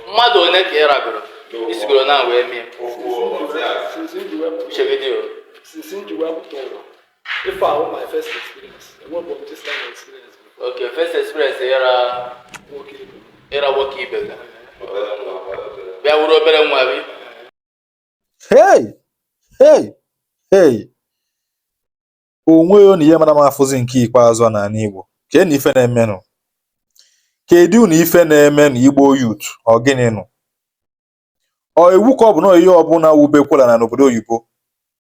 Mmadụ one ka ị ragoro isigoro na wee mie? Uche gị dị o. Since m ji wee pụta ụwa, ife ahụ my first experience. Enwebụ m this kind of experience before. Okay, first experience ịra Nwoke ibe m. Ịra nwoke ibe gị bịa wuru obere nwa gị. Hey, hey, hey! Onweghị na ihe mara m afụzi nke ikpeazụ a n'ala Igbo. Kee na ife na-emenụ? Kedu na ife na-emenụ, Igbo youth? Ọ gịnị nụ? Ọ iwu ka ọ bụ na ihe ọbụla wubekwala na n'obodo oyibo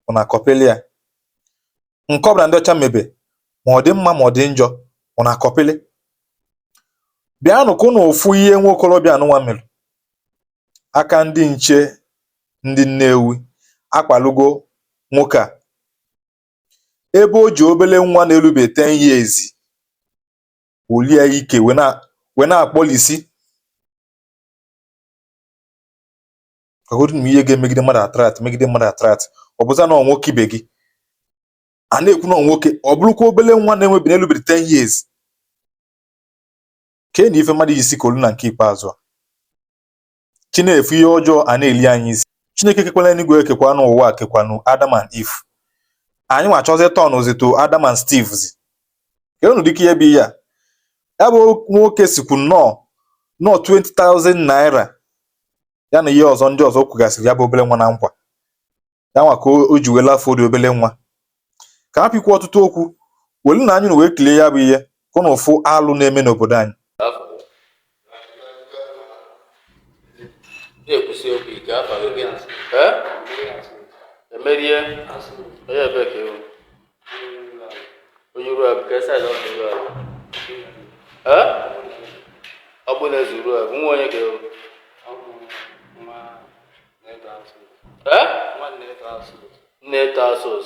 bụ na kọpịlị ya? Nke ọbụla ndị ọcha mebe, ma ọ dị mma ma ọ dị njọ, bụ na kọpịlị. Bịanụ ka unu fụ ihe nwa okorobịa anụnwa mere. Aka ndị nche ndị Nnewi akpalugo nwoke a ebe o ji obele nwa na-erube 10 years welie ike wee na-akpọlisi. Gwagodu m ihe ga-emegide mmadụ attract, megide mmadụ attract, ọ bụza na ọ nwoke ibe gị a na-ekwu na ọ nwoke, ọ bụrụkwa obele nwa na-enwebi na-erubere 10 years. Kee na ife mmadụ isi kolu na nke ikpeazụ a chi na-efu ihe ọjọọ a na-eli anyị isi. Chineke kekwala eluigwe, ekekwanụ ụwa, kekwanụ Adam and Eve. Anyị nwa achọzi tọnụzi to Adam and Steve zi. Kedu dịka ihe bụ ihe a? Ya bụ nwoke sikwu nnọọ nnọọ 20,000 naira ya na ihe ọzọ ndị ọzọ kwugasịrị ya bụ obere nwa na nkwa ya nwa ka o ji wee lafuo dị obere nwa. Ka hapụ ikwu ọtụtụ okwu, welu na anyị wee kilie ya bụ ihe ka ụnụ fụ alụ na-eme n'obodo anyị. Na-ekwusi okwu ike. Afa gị gịnị? Ee, emerie onye ebe ka ewu onye Uruagụ ka side ọ na Uruagụ. Ee, ọ bụ na eze Uruagụ nwa onye ka ewu. Ee, Nneto Asos,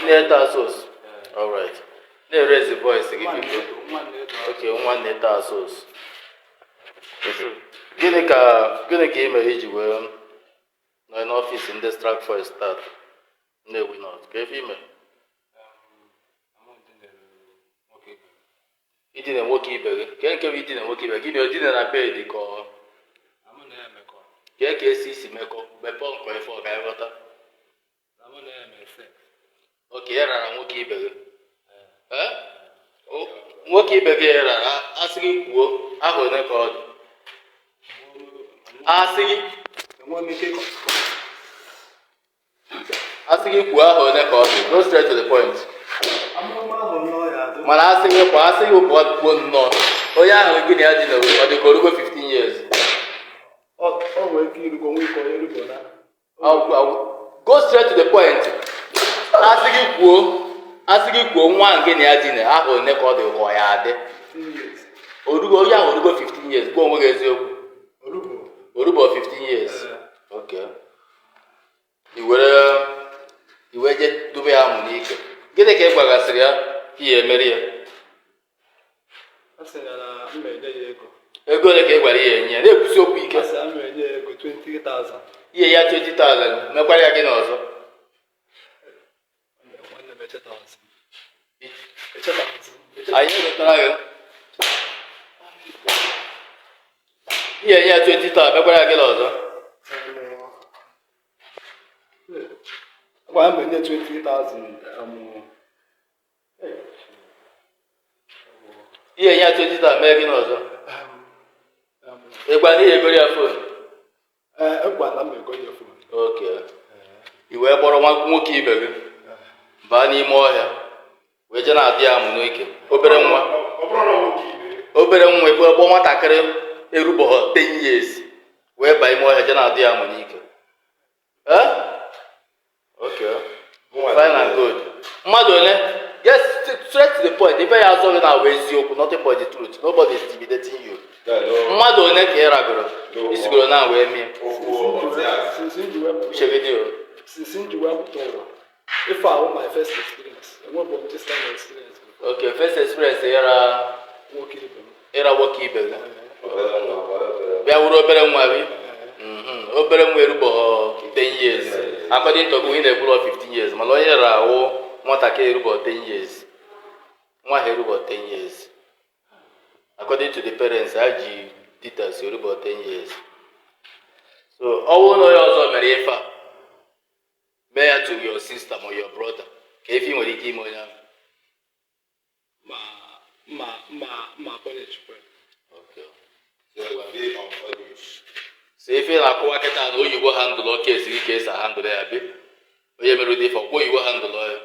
Nneto Asos. Alright, na-eraise voice gị biko. Okay, nwa Nneto Asos. Gịnị ka ị mere iji wee nọ n'ọfịs ndị Strike Force start Nnewi North? Ka efe ime idina nwoke ibe gị? Ke nke bụ idina nwoke ibe gị na odina na bed ka ọ kee ka esi isi mekọ? Mepee nkọ ife ọ ka anyị ghọta. Okay, ya rara nwoke ibe gị. Ee? Nwoke ibe gị rara, asị gị kwuo ahụ one ka ọ dị, asị gị Enweghị m ike ịkọ. Asị gị kwuo ahụ one ka ọ dị. Go straight to the point. Amụma ahụ nnọọ ya adị. Mana asị gị kwa, asị gị kwuo, kwuo nnọọ onye ahụ gị na ya dị na ọ dị ka orugo 15 years. Ọ nwere ike irugo nwa ike onye erugo na. Go straight to the point. Asị gị kwuo, asị gị kwuo nwa ahụ gị na ya dị na ahụ one ka ọ dị ka ọ ya adị. 15 years. Orugo onye ahụ orugo 15 years? Gwa onwe gị eziokwu. Orugo. Orugo 15 years? Okay, i were iwe je dobe ya amụ n'ike. Gịnị ka ị gwagasịrị ya ka ihe emeri ya? A sị ya na m enye ya ego. Ego ole ka ị gwara ya enye ya? Na-ekwusi okwu ike. A sị ya m enye ya ego 20,000. Ihe ya 20,000, mekwara ya gịnị ọzọ? Nwanne m, echetaghịzi m. Echetaghịzi m. Anyị ewetara gị ihe enye ya 20,000, mekwara ya gịnị ọzọ? Gwa m enye 20,000. Ihe enye ya 20,000, mee gịnị ọzọ? Ị gwa na ihe egoro ya phone? Ee, gwa na m ego ya phone. Okay, i wee kpọrọ nwa nwoke ibe gị baa n'ime ọhịa wee jee na-adị ya amụ n'ike, obere nwa, obere nwa ebe ọgbọ nwatakịrị erubeghị 10 years, wee baa ime ọhịa jee na-adị ya amụ n'ike. Eh? Okay, fine and good. Mmadụ ole? Yes, straight to the point. Ife ya azọ gị na-awụ eziokwu, nothing but the truth. Nobody is intimidating you. Mmadụ one ka ị ragoro isigoro na wee mie? Since m ji wee pụta Uche gị dị o. Since m ji wee pụta ụwa, ife ahụ my first experience. Enwebụ m this kind of experience before. Okay, first experience ịra Nwoke ibe m. Ịra nwoke ibe gị bịa wuru obere nwa gị. Obere nwa erubeghị 10 years according to gị. Ị na-ekwuru 15 years, mana onye ra awụ nwatakịrị erubeghị 10 years. Nwa ha erubeghị 10 years according to the parents. Ha ji Details orubo 10 years. So ọ bụrụ na onye ọzọ mere ife a, mee ya to your sister ma your brother, ka ife ị nwere ike ime onye ahụ? Ma ma ma ma punish kwe. Okay. So ife na-akụwa kịta na oyibo handle case gị ka esi handle ya bi onye mere ụdị ife ọkwa oyibo handle ya.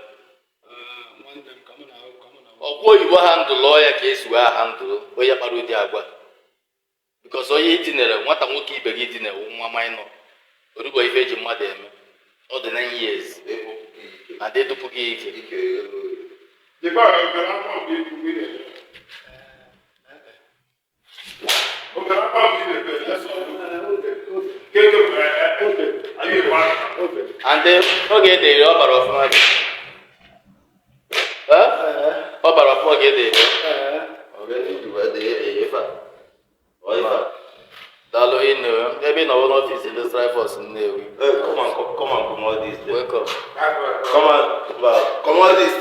Nwanne m ka mụ na Ọkwa oyibo handle ya ka esi wee handle onye kpara ụdị agwa, because onye itinere nwata nwoke ibe gị itinere nwa minor orugbo ife eji mmadụ eme, ọ dị 9 years and edupụ gị ike. Dịkwa obere akwa mgbe mgbe ị na-eme. Obere akwa mgbe ị na-eme. Keke bụ anyị gba. And oge edere ọ bara ọfụma gị. Eh? Ọ bara ọfụma oge edere. Daalụ ịnụ ebe ị nọrọ n'ọfịs ndị Strike Force Nnewi. Hey, come and come and come all this. Welcome. Come on, come on this.